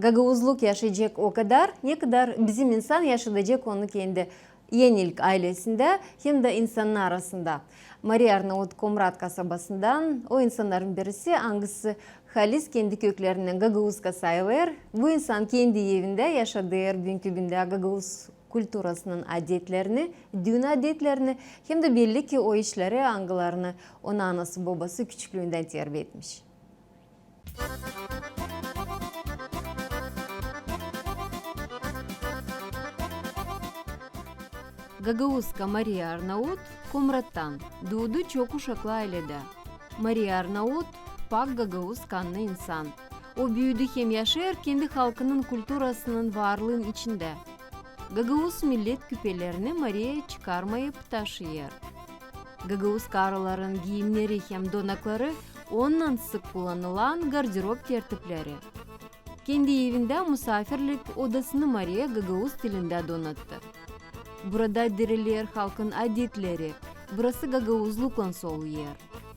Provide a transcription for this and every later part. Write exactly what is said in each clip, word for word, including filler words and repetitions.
Gagauzluk yaşayacek o kadar, ne kadar bizim insan yaşadacek onu kendi en ilk aylesindä hem dä insanın arasında. Mariya Arnaut Komrat kasabasından, o insannarın birisi, angısı halis kendi köklerindän gagauzka sayılêr. Bu insan kendi evindä yaşadêr büünkü gündä gagauz kulturasının adetlerini, düün adetlerini hem dä belli ki o işleri, angılarını onu anası-bobası küçüklüündän terbiä etmiş. Gagauzka Mariya Arnaut Komrattan, duudu çok uşaklı ayledä. Mariya Arnaut pak gagauz kannı insan. O büüdü hem yaşêêr kendi halkının kulturasının varlıın içindä. Gagauz millet küpelerini Mariya çıkarmayıp taşıyêr. Gagauz karıların giimneri hem donakları ondan sık kullanılan garderob tertipleri. Kendi evindä musaafirlik odasını Mariya gagauz dilindä donattı. Burada diriler halkın adetleri, burası gagauzluklan soluyêr.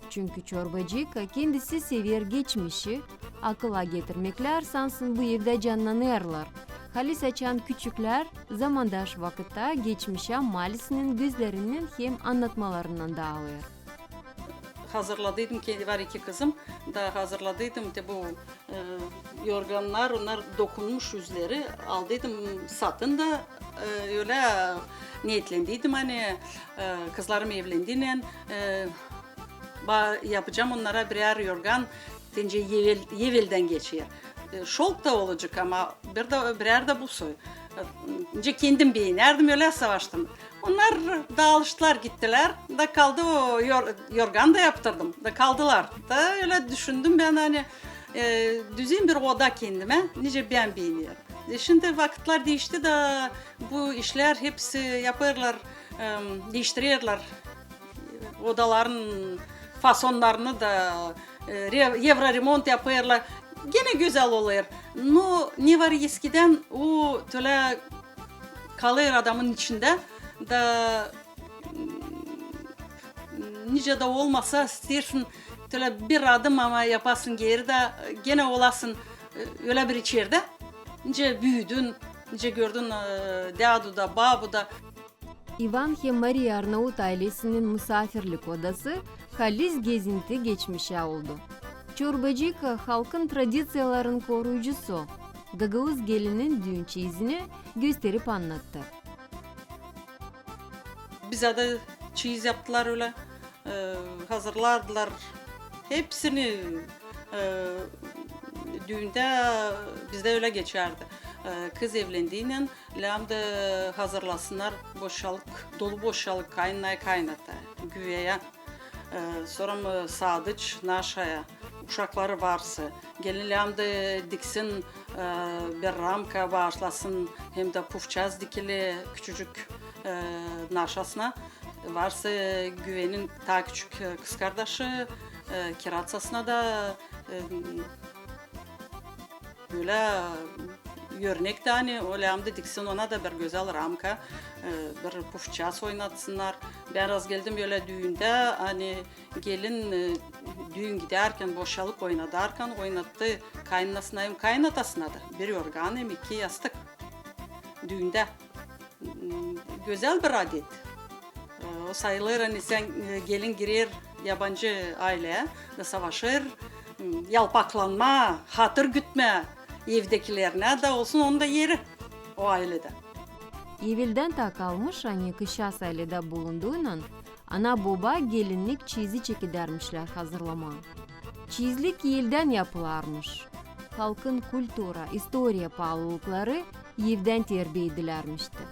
Çünkü Çorbacıka kendisi sever geçmişi, akıla getirmeklär sansın bu evdä cannanêrlar. Halis açan küçüklär, zamandaş vakıtta geçmişä malisinin gözlerinnän hem annatmalarınnan daalêr. Hazırladıydım, kendi var iki kızım, da hazırladıydım te bu, e, yorgannar, onnar dokunmuş üzleri, aldıydım satın da, e, ölä niyetlendiydim, ani, e, kızlarım evlendiynän, e, ba-, yapacam onnara birär yorgan, te nicä evel-, eveldän geçer. E, şolk da olacek, ama bir dä, birär dä bu soy. E, nicä kendim beenärdim, ölä savaştım. Onnar daalıştılar, gittilär. Da kaldı o yor-, yorgan da yaptırdım. Da kaldılar. Da ölä düşündüm bän, ani, e, düzeyim bir oda kendimä, nicä bän beenerim. E, şindi vakıtlar diişti da bu işlär hepsi yapêrlar, em, diiştirerlär odaların fasonnarını da, e, re-, evroremont yapêrlar. Genä gözäl olêr. No ne var eskidän, o tölä kalêr adamın içindä da, mm, nicä dä olmasa, isteersin tölä bir adım, ama yapasın geeri dä, genä olasın, e, ölä bir içerdä. Nicä büüdün, nicä gördün, e, dädu da, babu da. İvan hem Mariya Arnaut aylesinin musaafirlik odası halis gezinti geçmişä oldu. Çorbacıka halkın tradiţiyaların koruyucusu, gagauz gelinin düün çeyizini gösterip annattı. Bizä dä çeyiz yaptılar ölä, e, hazırlardılar. Hepsini, e, düündä bizdä ölä geçärdi. E, kız evlendiynän, lääzımdı hazırlasınnar boşalık, dolu boşalık kaynanaya, kaynataya, güveyä. E, sora, e, sadıç naşaya, uşakları varsa. Gelin lääzımdı diksin, e, bir ramka baaşlasın, hem dä pufçaaz dikili küçücük, e, naşasına. Varsa güvenin taa küçük, e, kızkardaşı, e, kiraţasına da, e, ölä örnek dä, ani o lääzımdı diksin ona da bir gözäl ramka, e, bir pufçaaz oynatsınnar. Bän razgeldim ölä düündä, ani gelin, e, düün gidärkän, boşalık oynadarkan oynattı kaynanasına hem kaynatasına da bir yorgan hem iki yastık. Düündä. M, gözäl bir adet. E, o sayılêr, ani sän, e, gelin girer yabancı ayleyä da savaşêr, m, yalpaklanma, hatır gütmä evdekilerinä da olsun onun da eri o ayledä. Eveldän taa kalmış, ani kızçaaz ayledä bulunduunnan, ana-boba gelinnik çeyizi çekedärmişlär hazırlamaa. Çeyizlik eldän yapılarmış. Halkın kultura, istoriya paalılıkları evdän terbiä edilärmişti.